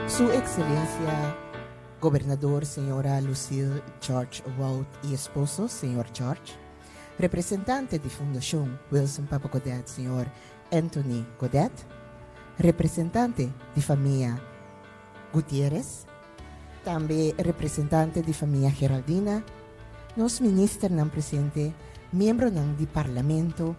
Su Excelencia Gobernador Señora Lucille George Wout y esposo Señor George, representante di Fundacion Wilson Papa Godett Señor Anthony Godett, representante di famia Gutierrez, tambe representante di famia Geraldina, nos ministernan presente, miembronan di Parlamento,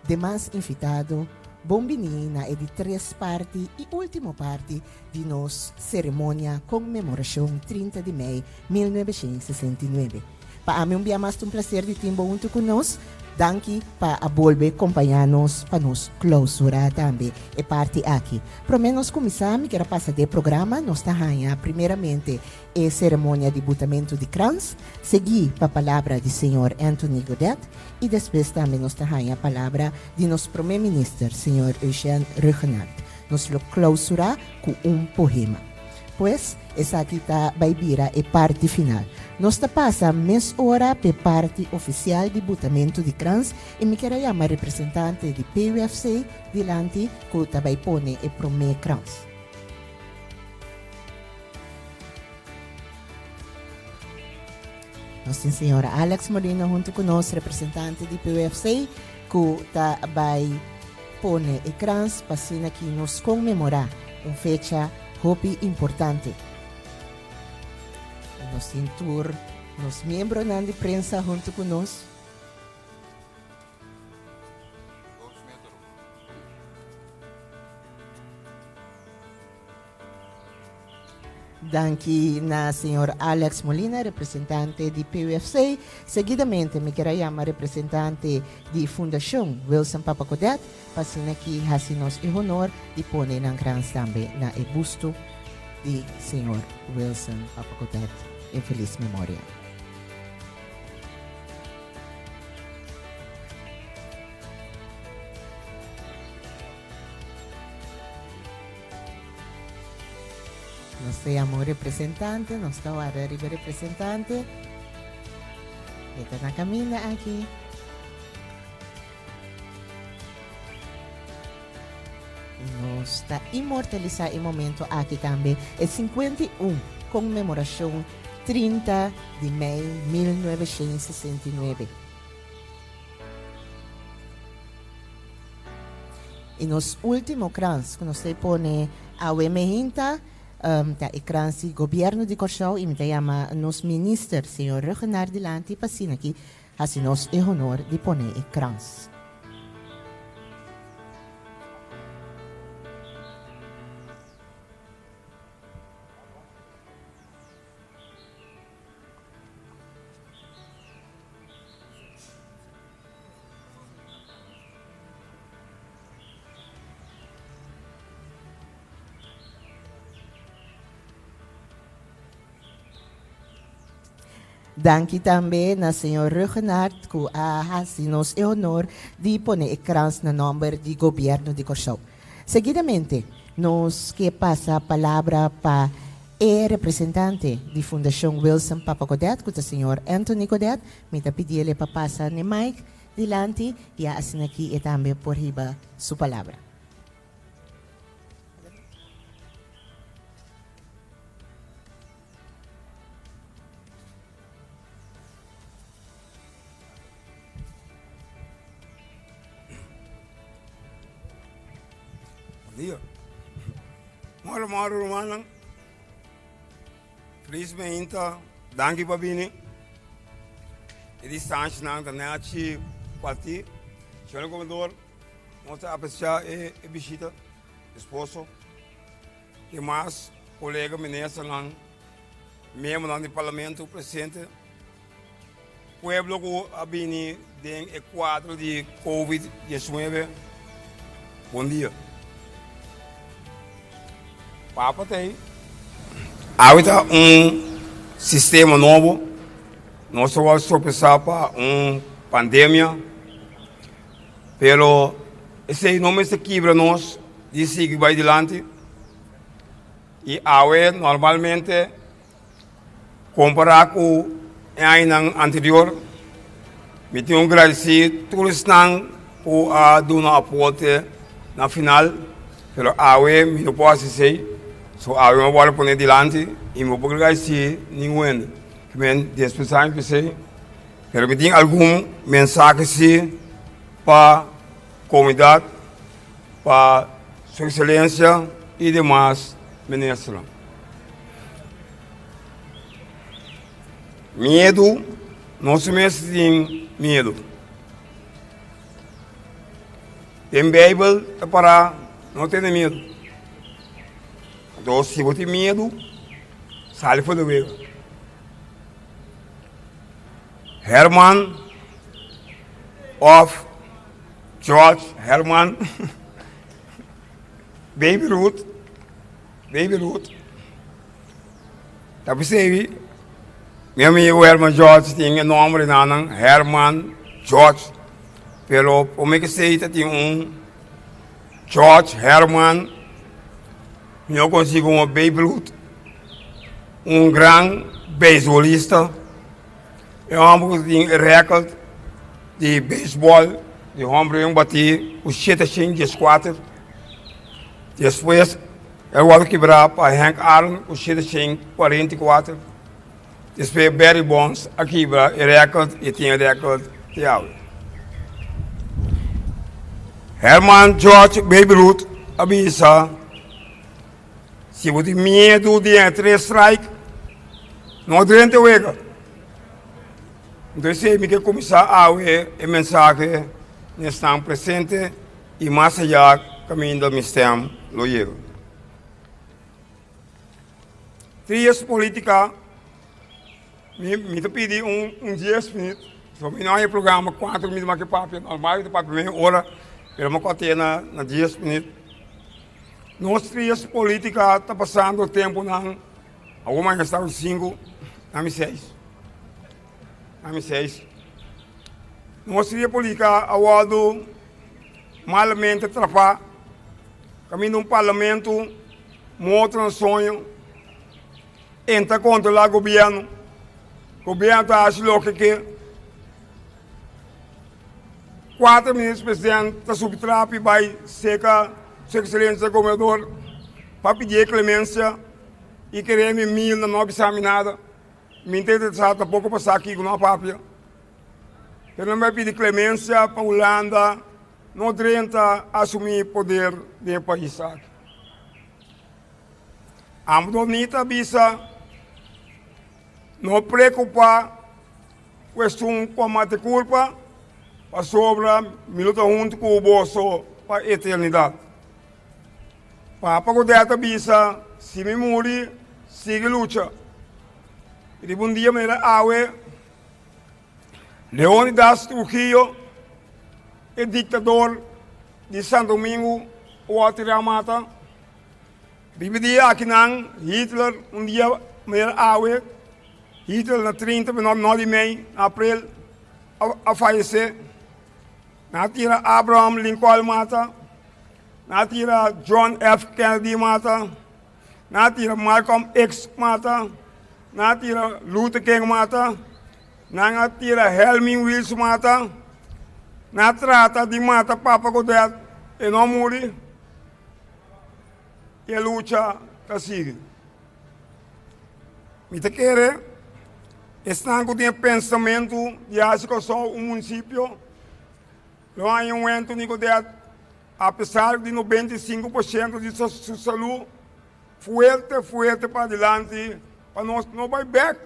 demas invitado, bon bini na e di tres parti y ultimo parti di nos ceremonia conmemoracion 30 di mei 1969. Pa ami un bia mas ta un placer di tin bo hunto cu nos. Danki pa a bolbe compaña nos pa nos clausura tambe e parti aki. Prome nos cuminsa mi kier a pasa den programa. Nos ta haña primeramente e ceremonia di butamento di krans, sigui pa palabra di señor Anthony Godett y despues tambe nos ta haña palabra di nos prome minister señor Eugène Rhuggenaath. Nos lo clausura cu un poema. Pues, esaki ta bai bira e parti final. Nos ta pasa mes ora p'e parti oficial di butamentu di krans y mi kier a yama representante di PUFC dilanti cu ta bai pone e prome krans. Nos tin señora Alex Molina hunto cu nos, representante di PUFC, cu ta bai pone e krans pa asina ki nos conmemora un fecha hopi importante. Y nos tin tur nos miembronan di prensa hunto cu nos. Danki na señor Alex Molina, representante di PUFC. Seguidamente mi kier a yama representante di Fundacion Wilson Papa Godett pa asina ki haci nos e honor di pone nan krans tambe na e busto di señor Wilson Papa Godett en feliz memoria. Nos ta yama un representante, nos ta warda riba e representante. E ta na caminda aki. Y nos ta inmortalisa e momento aki tambe, e 51 conmemoracion 30 di mei 1969. Y nos ultimo krans cu nos ta pone awe mehinta ta e krans di Gobierno di Corsou y mi ta yama nos minister señor Rhuggenaath dilanti pa asina aki haci nos e honor di pone e krans. Danki tambe na señor Rhuggenaath ku a hasi nos e honor di pone e krans na nòmber di Gobièrnu di Kòrsou. Seguidamente nos ke pasa palabra pa e representante di Fundashon Wilson Papa Godett ku ta señor Anthony Godett. Mi ta pidi el pa pasa n'e mic dilanti ya asina ki e tambe por hiba su palabra. Bon dia. Moro moro rumannan. Felismente danki pa bini. E distanshanan ta nechi parti. Señor Gobernador, nos ta aprecia e bishita, esposo, demas colega ministernan, miembronan di parlamento presente, pueblo cu a bini den e cuadro di Covid 19, bon dia. Papa ta ei. Awe ta un sistema nobo. Nos ta wòrdu sorpresá pa un pandemia, pero esei no mester kibra nos di sigui bai dilanti. I awe normalmente kompará ku e añanan anterior, mi tin un gradisí tur esnan ku a duna aporte na final, pero awe mi no por hasi esei. So awe mi a wòrdu pone dilanti i mi no por gradisí ningun hende. Ki men despensá mi p'esei, pero mi tin algun mensahe sí pa komunidat, pa Su Ekselensia i demas ministernan. Miedu, nos mester tin miedu. Den Beibel ta pará, No tene miedu. Anto si bo tin miedu, sali for di wega. Herman of George Herman, Baby Ruth, Baby Ruth, ta p'esei mi amigu Herman George tin e nomber di nan, Herman George, pero prome ku esei ta tin un George Herman, mi no konosí komo Babe Ruth, un gran beisbolista, e homber ku tin e rèkòrt di beisbòl di homber ku bati ku 714, despues e wòrdu kibrá pa Hank Aaron ku 744, despues Barry Bonds a kibra e rèkòrt i tin e rèkòrt te awe. Herman George Babe Ruth a bisa, Si bo tin miedu di e tres strike, no drenta e wega. Enton esei mi ke kuminsá awe e mensahe na esnan presente i mas ayá kaminda mi stèm lo yega. Trias Politica, mi mi ta pidi un un dies minüt, pasobra mi no haña programa kuater minüt mas ke papia, normal mi ta papia media ora, pero mi a kòrt'é na na dies minüt. Nos trias politica ta pasando tempunan, awor mañana sta sinku, nami seis, nami seis. Nos tria politica a wòrdu malamente trapá, kaminda un parlamento morto na soño, entra kontrolá gobièrnu, gobièrnu ta hasi loke ke. Kuater minister president ta subi trapi bai seka su ekselensia gobernador pa pidié klemensia i kere mi mil no a bisa mi nada. Mi ta interesá tampoko pa sa kiko no a papia. Pero nan bai pidi klemensia pa Hulanda no drenta asumí poder den e pais aki. Ambos ni ta bisa no preokupá ku esun ku a mata e kulpa, pasobra mi lo ta huntu ku boso pa eternidat. Papa Godel ta bisa, Si mi muri, sigui lucha. Riba un dia manera awe, Leonidas Trujillo, e diktador di Santo Domingo, a wòrdu mata. Riba e dia akinan, Hitler, un dia manera awe, Hitler na 30 pa 9 di mei, na aprel, a fayesé. Nan a tira Abraham Lincoln mata, nan a tira John F. Kennedy mata, nan a tira Malcolm X mata, nan a tira Luther King mata, nan a tira Helmin Wiels mata, nan a trata di mata Papa Godett, e no a muri. E lucha ta sigui. Mi ta kere esnan ku tin e pensamentu di hasi Kòrsou un munisipio lo haña un Anthony Godett apesar di 95% di su salú fuerte fuerte padilanti pa nos no bai bèk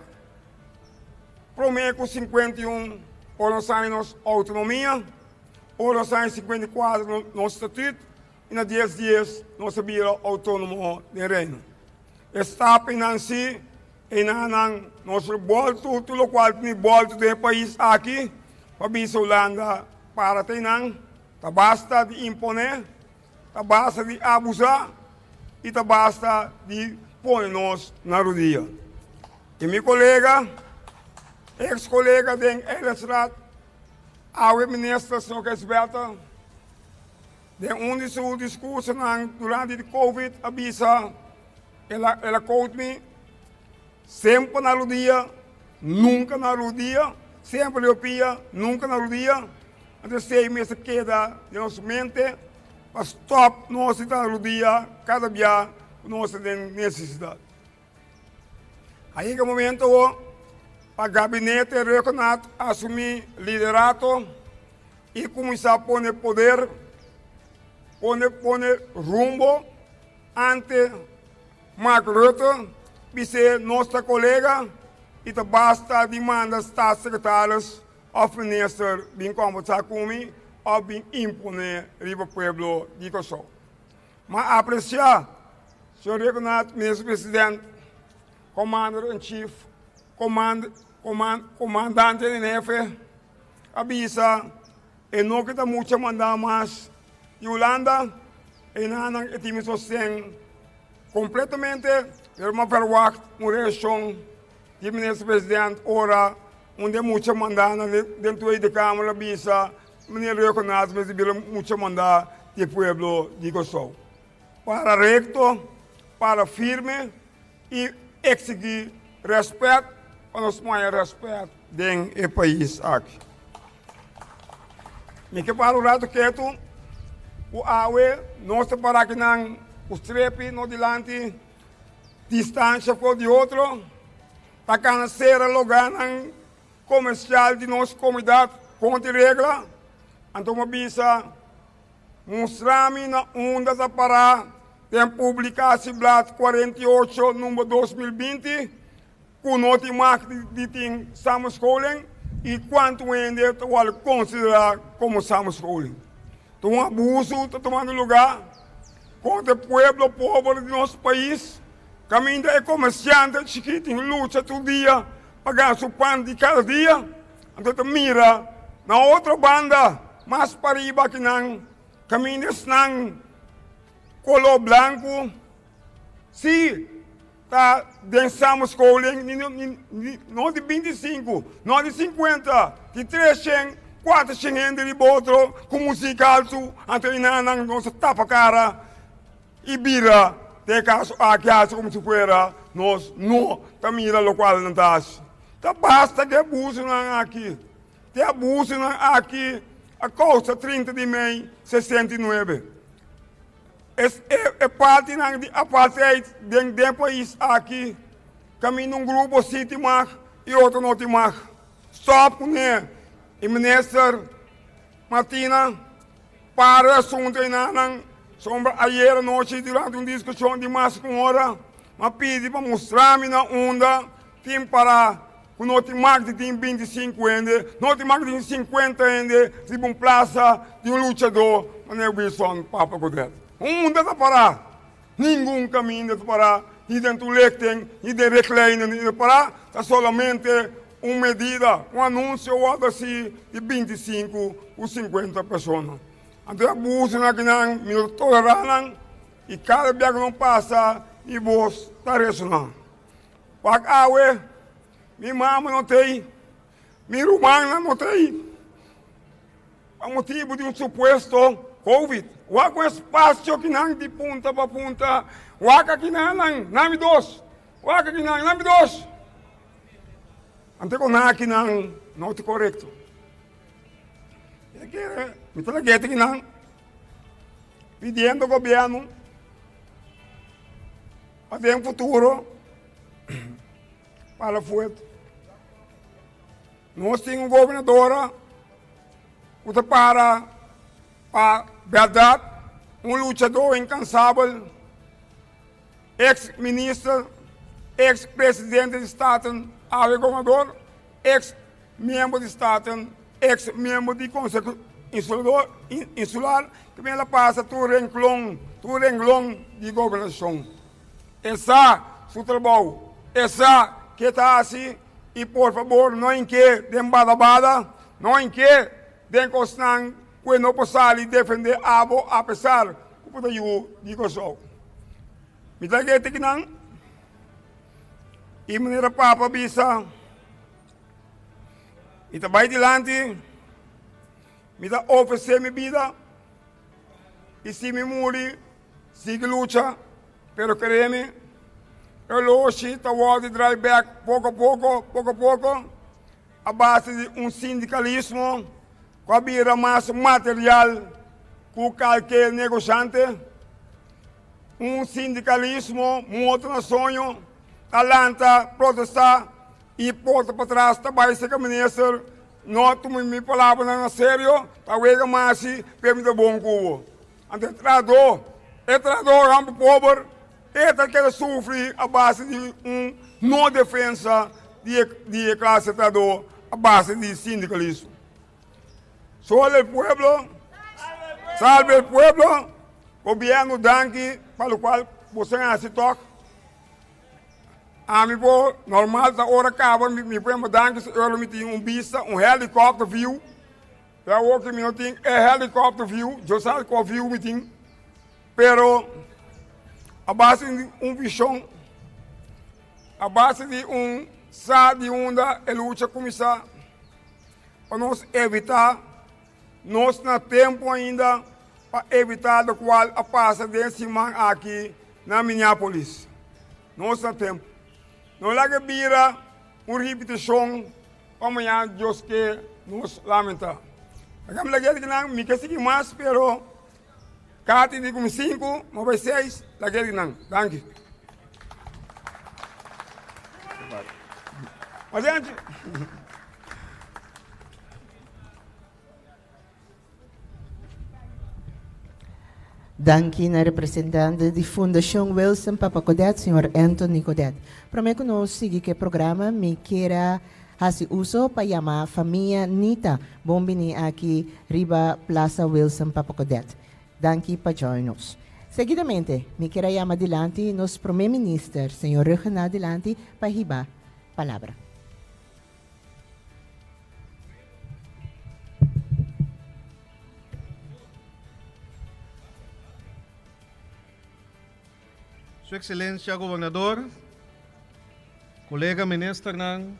promé ku 51 ora nos haña nos outonomia, ora nos haña 54 nos statüt. I na dies dies nos a bira outónomo den Reino. E stapnan si, einanan nos lo bòltu tur lokual tin di bòltu den e pais aki pa bisa Hulanda para ta einan, ta basta di imponé, ta basta di abusá i ta basta di pone nos na rudia. I mi kolega, eks kolega den Eilandsraad, awe minister señor Gijsbertha, Den un di su diskursonan durante di Covid a bisa, el a el a quote mi, Semper na rudia, nunka na rudia, semper riba pia, nunka na rudia. Anto esei mester keda den nos mente pa stòp nos di ta na rudia kada bia. ku nos ta den nesesidat. A yega momento awor pa Gabinete Rhuggenaath asumí liderato i kuminsá pone poder, pone pone rumbo ante Mark Rutte, bis'é nos ta kolega i ta basta di manda staatssecretaris òf minister bin kòmbersá ku mi òf bin imponé riba pueblo di Kòrsou. Ma apresiá, señor Rhuggenaath, minister president, commander in chief, command, command, comandante en hefe, a bisa e no ke ta mucha mandá mas di Hulanda, enanan e tin mi sosten completamente, pero mi a verwacht un reaccion di minister president ora un den mucha mandá nan den Tweede Kamer a bisa meneer Rhuggenaath mester bira mucha mandá di e pueblo di Kòrsou. Para rekto, para firme i eksigí rèspèt pa nos maya rèspèt den e pais aki. Mi ke para un ratu ketu ku awe nos ta para akinan ku strepi nos dilanti, distansha for di otro, ta kana sera loganan komersial di nos komunidat kontra regla. Anto mi a bisa. Mustra mi na unda ta pará den Publicatieblad 48 number 2020 ku no tin mag di tin samenscholing i kuantu hende ta wòrdu konsiderá komo samenscholing. Ta un abusu ta tumando lugá kontra e pueblo pober di nos pais kaminda e komersiante chikí tin lucha tur dia pa gana su pan di kada dia. Anto ta mira na otro banda mas pariba akinan kaminda esnan koló blanku si ta den samenscholing no di 25 no di 50 di 300 400 hende riba otro ku musik altu anto enanan nos ta tapa kara i bira den e kaso aki hasi komo si fuera nos no ta mira lokual nan ta hasi. Ta basta ku e abusonan aki. Te abusonan aki a kousa 30 di mei 69. Es e e partinan di apartheid den den pais aki kaminda un grupo si tin mag i otro no tin mag. Stòp kuné i minister Martina. Para e asuntu einanan, sombra ayer anochi durante un diskushon di mas ku un ora, m'a pidi pa mustra mi na unda tin pará ku no tin mak di tin 25 hende, no tin mak di tin 50 hende riba un plasa di un luchadó manera Wilson Papa Godett. Unda ta pará? Ningun kaminda ta pará, ni den toelichting, ni den richtlijnen, ni ta pará, ta solamente un medida, un anunsio wòrdu hasi di 25 ku 50 persona. Anto e abusonan akinan mi no ta tolerá nan i kada bia ku nan pasa mi bos ta resoná. Wak awe mi mama no t'ei, mi rumannan no t'ei. Pa motibu di un supuesto Covid. Wak un espasio kinan di punta pa punta. Wak akinan nan, nami dos. Wak akinan, nami dos. Ante ku nan akinan no ta korekto. Mi kere, mi ta lag'é kinan pidiendo gobièrnu pa den futuro para fuerte. Nos tin un gobernadora ku ta para pa bèrdat, un luchadó inkansabel, eks minister, eks presidente di Staten, awe gobernador, eks miembro di Staten, eks miembro di Konseho Insular, ku el a pasa tur renklon, tur renglon di gobernashon. E sa su trabou, e sa ke ta hasi. I por fabor no hink'é den badabada, no hink'é den kosnan ku e no por sali defendé abo apesar ku bo ta yu di Kòrsou. Mi ta gete kinan i manera Papa bisa, mi ta bai dilanti, mi ta ofresé mi bida i si mi muri Sigui lucha, pero keremi, e oloshi ta wòrdu drai bèk poko poko, poko poko, a base di un sindikalismo ku a bira mas material ku kalke negoshante. Un sindikalismo morto na soño ta lanta protestá i porta patras ta bai serka minister, no tuma mi palabranan na serio, ta wega masi p'e mi ta bon ku bo. Anto e trahadó, e trahadó rampa pober, e ta keda sufri a base di un no defensa di e di e klase trahadó a base di sindikalismo. Solo el pueblo, salve el pueblo, gobierno danki pa locual boso a haci toch. Ami por normal ta ora caba mi por yama danki si ora mi tin un bista, un helicopter view. Pero awor cu mi no tin e helicopter view, yo sa cua view mi tin. Pero a base di un vision, a base di un sa di unda e lucha cuminsa. Pa nos evitá, nos na tempu ainda pa evitá lokual a pasa den siman aki na Minneapolis. Nos na tempu. No laga bira un ripitishon pa mañana Dios ke nos lamentá. Laga mi lag'é nan, mi ke sigui mas pero Kati di ku mi sinku, mi bai seis, lag'é di nan. Danki. Adiante. Danki na representante di Fundashon Wilson Papa Godett, señor Anthony Godett. Prome ku nos sigui ku e programa, mi kier a hasi uso pa yama famia Nita bon bini aki riba Plaza Wilson Papa Godett. Danki pa join nos. Seguidamente, mi kier a yama dilanti nos Prome Minister, señor Rhuggenaath dilanti pa hiba palabra. Su Excelencia Gobernador, colega ministernan,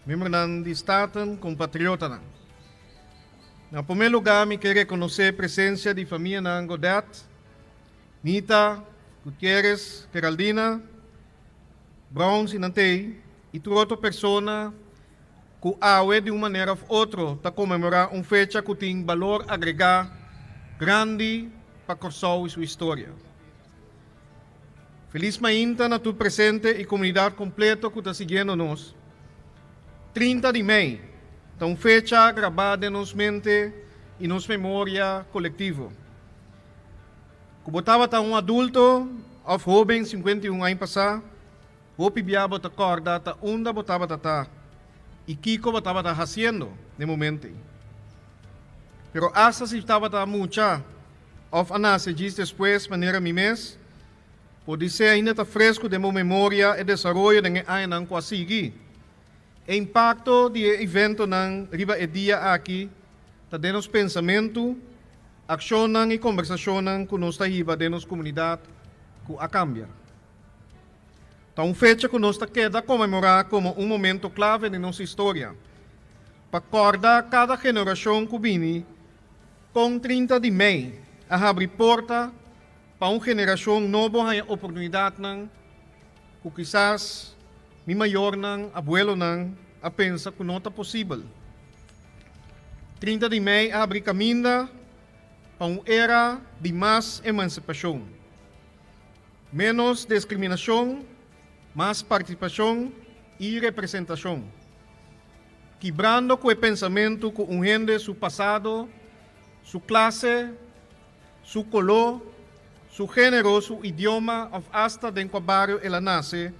miembronan di Staten, compatriotanan. Na prome lugar mi ke reconoce presencia di famianan Godet, Nita, Gutierrez, Geraldina, Browns y nan tey y tur otro persona cu awe di un manera of otro ta conmemora un fecha cu tin balor agrega grandi pa Corsou y su historia. Feliz mainta na tur presente y comunidad completo cu ta siguiendo nos. 30 di mei ta un fecha grabá den nos mente y nos memoria colectivo. Cu bo tabata un adulto of hoben 51 aña pasá, hopi bia bo ta corda ta unda bo tabata ta y kico bo tabata haciendo den momento ei. Pero hasta si tabata mucha of a nace djis despues manera mi mes, podisé ainda ta fresco den bo memoria e desaroyo den e añanan cu a sigui. E impacto di e eventonan riba e dia aki ta den nos pensamentu, accionnan y combersacionnan cu nos ta hiba den nos comunidad cu a cambia. Ta un fecha cu nos ta keda conmemora como un momento clave den nos historia, pa corda cada generacion cu bini con 30 di mei a habri porta pa un generacion nobo haña oportunidadnan cu kisas mi mayornan, abuelonan a pensa cu no ta posibel. 30 di mei a habri caminda pa un era di mas emancipacion, menos discriminacion, mas participacion y representacion, kibrando cu e pensamento cu un hende su pasado, su clase, su color, su genero, su idioma of hasta den cua bario el a nace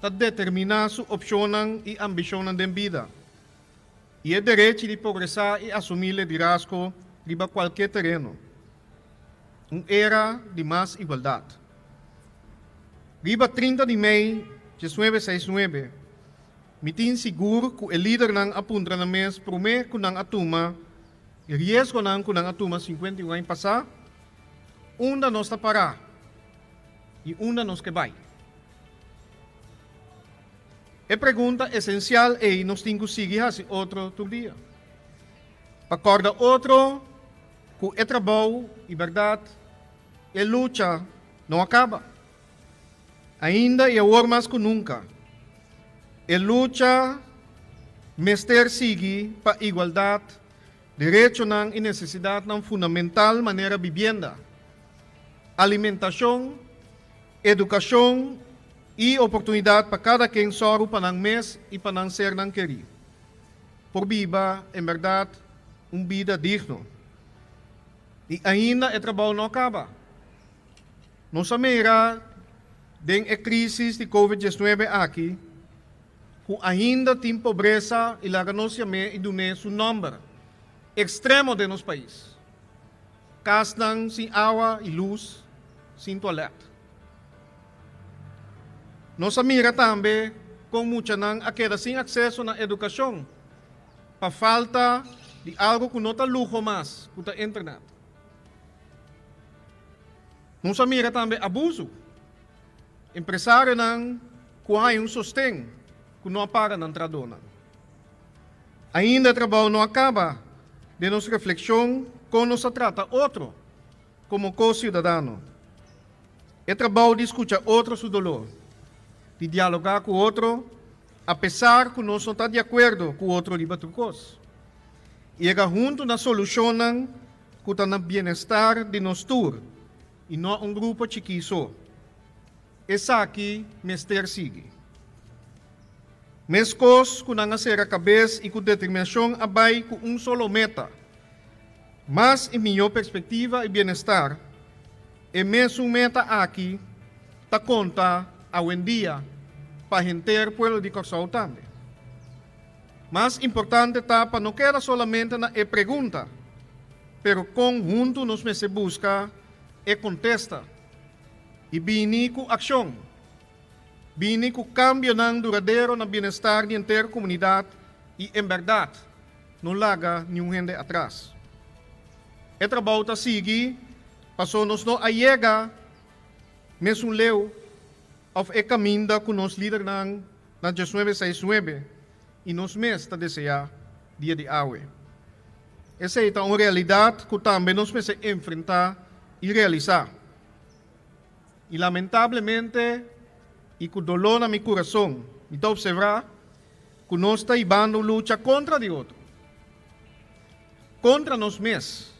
ta determina su opcionnan y ambicionnan den bida y e derechi di progresa y asumi liderazgo riba cualkier tereno. Un era di mas igualdad. Riba 30 di mei 1969, mi tin sigur cu e lidernan a puntra nan mes prome cu nan a tuma e riesgonan cu nan a tuma 51 aña pasa, unda nos ta para y unda nos ke bay? E pregunta esencial ey nos tin cu sigui haci otro tur dia. Pa corda otro cu e trabou y berdad, e lucha no a caba. Ainda y awor mas cu nunca, e lucha mester sigui pa igualdad, derechonan y necesidadnan fundamental manera bibienda, alimentacion. Edukashon i oportunidat pa kada ken sòru pa nan mes i pa nan sernan kerí por biba en bèrdat un bida digno. I ainda e trabou no a kaba. Nos a mira den e krísis di Covid 19 aki ku ainda tin pobresa i laga nos yam'é i dun'é su nòmber, ekstremo den nos pais. Kasnan sin awa i lus, sin tualèt. Nos a mira tambe kon muchanan a keda sin akseso na edukashon pa falta di algu ku no ta luho mas, ku ta internet. Nos a mira tambe abusu. Empresarionan ku haña un sosten ku no a paga nan trahadónan. Ainda e trabou no a kaba den nos reflekshon kon nos a trata otro komo ko-siudadano. E trabou di skucha otro su doló, di dialogá ku otro apesar ku nos no ta di akuerdo ku otro riba tur kos, i yega huntu na solushonnan ku ta na bienestar di nos tur i no un grupo chikí so. Esaki mester sigui. Meskos ku nan a sera kabes i ku determinashon a bai ku un solo meta, mas i mihó perspektiva i bienestar, e mesun meta aki ta konta awendia pa henter pueblo di Kòrsou tambe. Mas importante ta pa no keda solamente na e pregunta, pero kon huntu nos mester buska e kontesta i bini ku akshon. Bini ku kambionan duradero na bienestar di henter komunidat i en bèrdat no laga niun hende atras. E trabou ta sigui paso nos no a yega mesun leu òf e kaminda ku nos lidernan na diesnuebe seis nuebe i nos mes ta deseá dia di awe. Esei ta un realidat ku tambe nos mester enfrentá i realisá. I lamentablemente i ku doló na mi kurason, mi ta opservá ku nos ta hibando un lucha kontra di otro, kontra nos mes,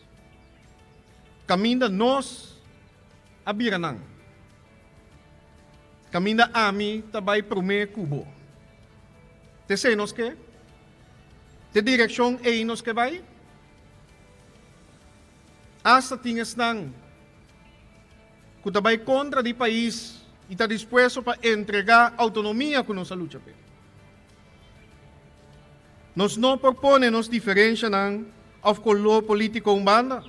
kaminda nos a bira nan, kaminda ami ta bai promé ku bo. T'esei nos ke? T'e direkshon ei nos ke bai? Asta tin esnan ku ta bai kontra di pais i ta dispuesto pa entregá outonomia ku nos a lucha p'e. Nos no por pone nos diferenshanan òf koló polítiko un banda.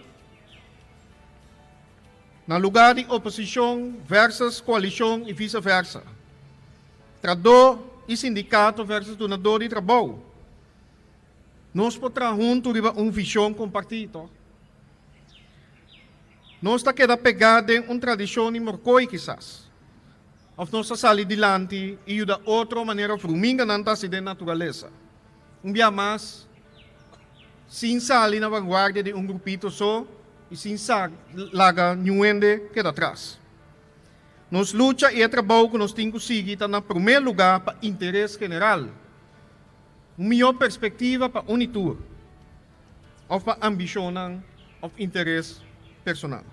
Na lugá di oposishon versus koalishon i vise versa. Trahadó i sindikato versus dunadó di trabou. Nos por traha huntu riba un vishon kompartí, tòg? Nos ta keda pegá den un tradishon di morkoi kisas, òf nos ta sali dilanti i yuda otro manera fruminganan ta hasi den naturalesa. Un bia mas, sin sali na vanguardia di un grupito so i sin sa laga niun hende keda atras. Nos lucha i e trabou ku nos tin ku sigui ta na promé lugá pa interes general. Un mihó perspektiva pa un i tur, òf pa ambishonnan òf interes personal.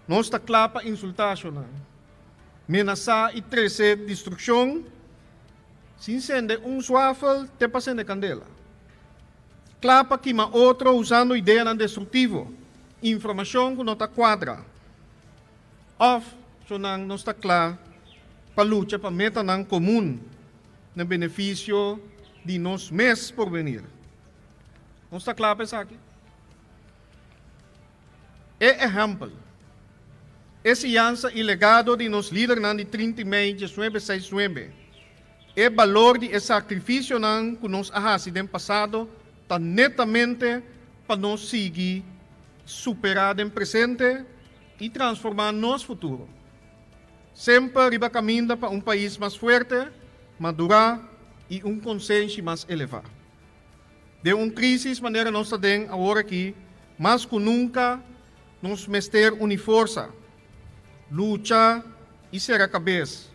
Nos ta kla pa insultá shonnan, menasá i trese destrukshon sin sende un swafel te pa sende kandela. Kla pa kima otro usando ideanan destruktivo, informashon ku no ta kuadra, òf shonnan nos ta kla pa lucha pa metanan komun na benefisio di nos mes porvenir. Nos ta kla pa esaki? E ehèmpel, e siñansa i legado di nos lidernan di 30 mei 1969, e balor di e sakrifisionan ku nos a hasi den pasado ta netamente pa nos sigui superá den presente i transformá nos futuro. Semper riba kaminda pa un pais mas fuerte, madurá i un konsenshi mas elevá. Den un krísis manera nos ta den awor aki, mas ku nunka nos mester uni forsa, lucha i sera kabes.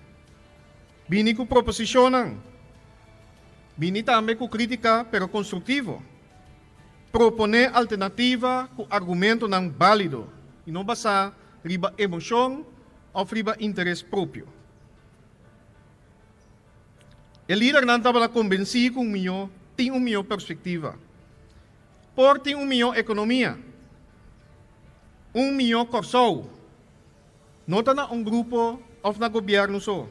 Bini ku proposishonnan. Bini tambe ku krítika pero konstruktivo. Proponé alternativa ku argumentonan bálido i no basá riba emoshon. òf riba interes propio. E lidernan tabata konbensí ku un mihó tin un mihó perspektiva. Por tin un mihó ekonomia, un mihó Kòrsou. No ta na un grupo òf na gobièrnu so.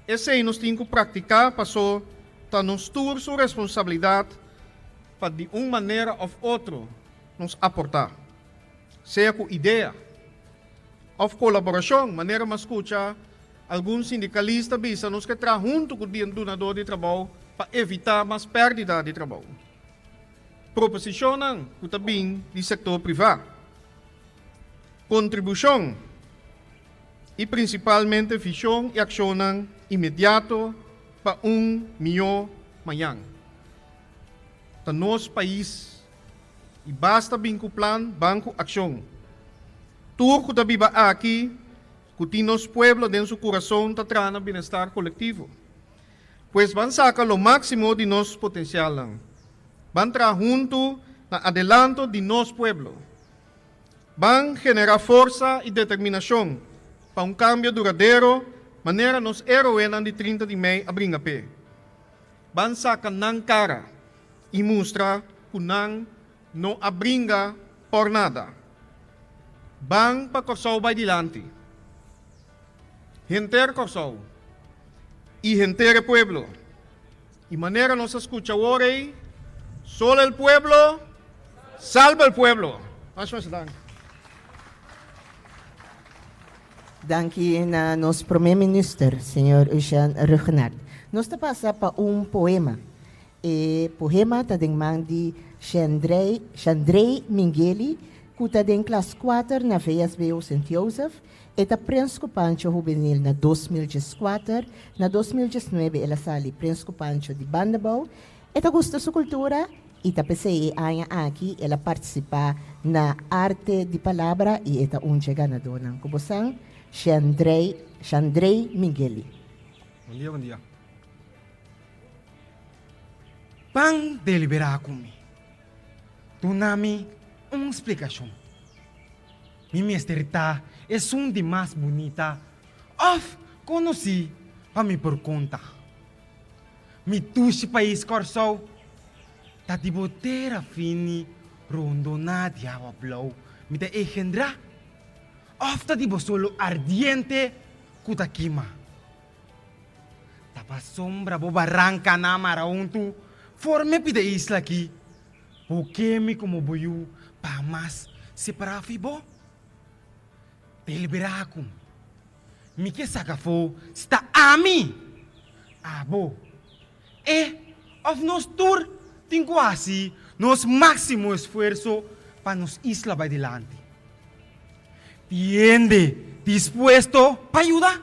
Esei nos tin ku praktiká pasó ta nos tur su responsabilidat pa di un manera òf otro nos aportá, sea ku idea òf kolaborashon, manera m'a skucha algun sindikalista bisa nos ke traha huntu ku dunadó di trabou pa evitá mas pèrdida di trabou. Proposishonnan ku ta bin di sektor privá. Kontribushon i prinsipalmente vishon i akshonnan inmediato pa un mihó mañan. Ta nos pais i basta bin ku plan, ban ku akshon. Tur ku ta biba aki ku tin nos pueblo den su kurason ta traha na bienestar kolektivo. Pues ban saka lo máksimo di nos potensialnan. Ban traha huntu na adelanto di nos pueblo. Ban generá forsa i determinashon pa un kambio duradero manera nos héroenan di 30 di mei a bringa p'e. Ban saka nan kara i mustra ku nan no a bringa por nada. Ban pa Kòrsou bai dilanti. Henter Kòrsou i henter e pueblo. I manera nos a skucha awor ei, Solo el pueblo salva el pueblo. Masha masha danki. Danki na nos Prome Minister, señor Eugène Rhuggenaath. Nos ta pasa pa un poema. E poema ta den man di Shandrey Shandrey Mingeli, ku ta den klas kuater na VSBO Sint Jozef. E ta Prens ku Pancho Hubenil na 2014. Na 2019 el a sali Prens ku Pancho di Bandabou. E ta gusta su kultura i ta p'esei e aña aki el a partisipá na Arte di Palabra i e ta un dje ganadónan. Ku bosan, Shandrey Shandrey Mingeli. Bon dia, bon dia. Ban deliberá ku mi. Duna mi un splikashon. Mi mester ta esun di mas bunita òf konosí pa mi por konta. Mi dushi pais Kòrsou ta di bo tera fini rondoná di awa blou mi ta engendrá òf ta di bo solo ardiente ku ta kima. Ta pasobra bo barankanan mara huntu forma e pida isla aki. Bo ke mi komo bo yu pa hamas separá fi bo? Deliberá ku mi. Mi ke saka afó si ta ami, abo, e òf nos tur tin ku hasi nos máksimo esfuerso pa nos isla bai dilanti. Tin hende dispuesto pa yuda?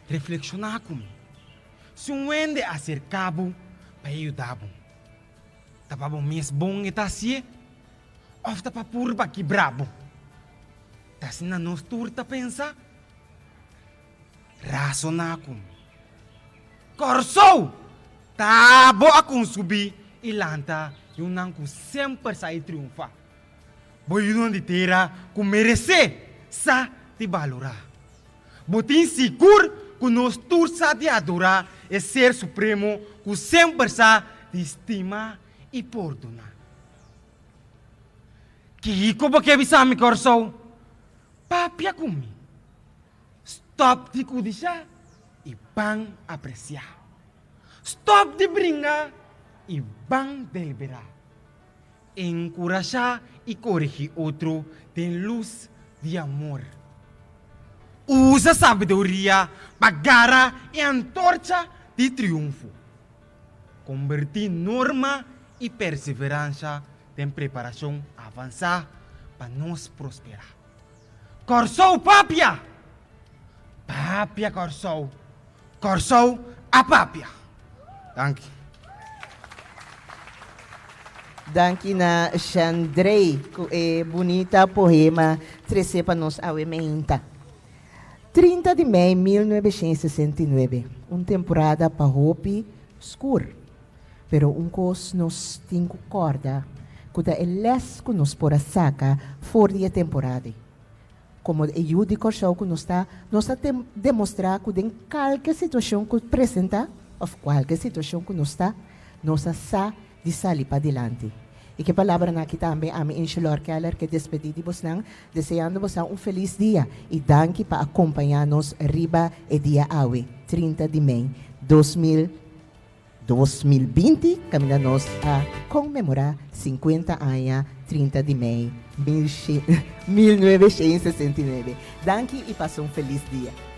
Reflekshoná ku mi. Si un hende aserká bo pa e yuda bo, ta pa bo mes bon e ta hasié òf ta pa purba kibrá bo? Ta asina nos tur ta pensa? Rasoná ku mi. Kòrsou! Ta bo a konsubí i lanta yunan ku semper sa i triunfá. Bo yunan di tera ku meresé sa di balorá. Bo tin sigur ku nos tur sa di adorá e Ser Supremo ku semper sa di stima i pordoná. Kiko bo ke bisa mi, Kòrsou? Papia ku mi. Stòp di kudishá i ban apresiá. Stòp di bringa i ban deliberá. Enkurashá i korigí otro den lus di amor. Usa sabiduria pa gara e antorcha di triunfo. Kombertí norma i perseveransha den preparashon avansá pa nos prosperá. Kòrsou papia! Papia Kòrsou! Kòrsou a papia! Danki. Danki na Shandrey ku e bunita poema trese pa nos awe meinta. 30 di mei 1969, un temporada pa hopi skur. Pero un kos nos tin ku kòrda ku ta e lès ku nos por a saka for di e temporada ei. Komo e yu di Kòrsou ku nos ta, nos ta demostrá ku den kalke situashon ku presentá òf kualke situashon ku nos ta, nos a sa di sali padilanti. I ku e palabranan aki tambe ami Inshelor Keller ke despedí di bosnan, deseando bosnan un felis dia i danki pa a kompañá nos riba e dia awe, 30 di mei 2000. 2020, kaminda nos a konmemorá 50 aña 30 di mei 1969. Danki i pasa un felis dia.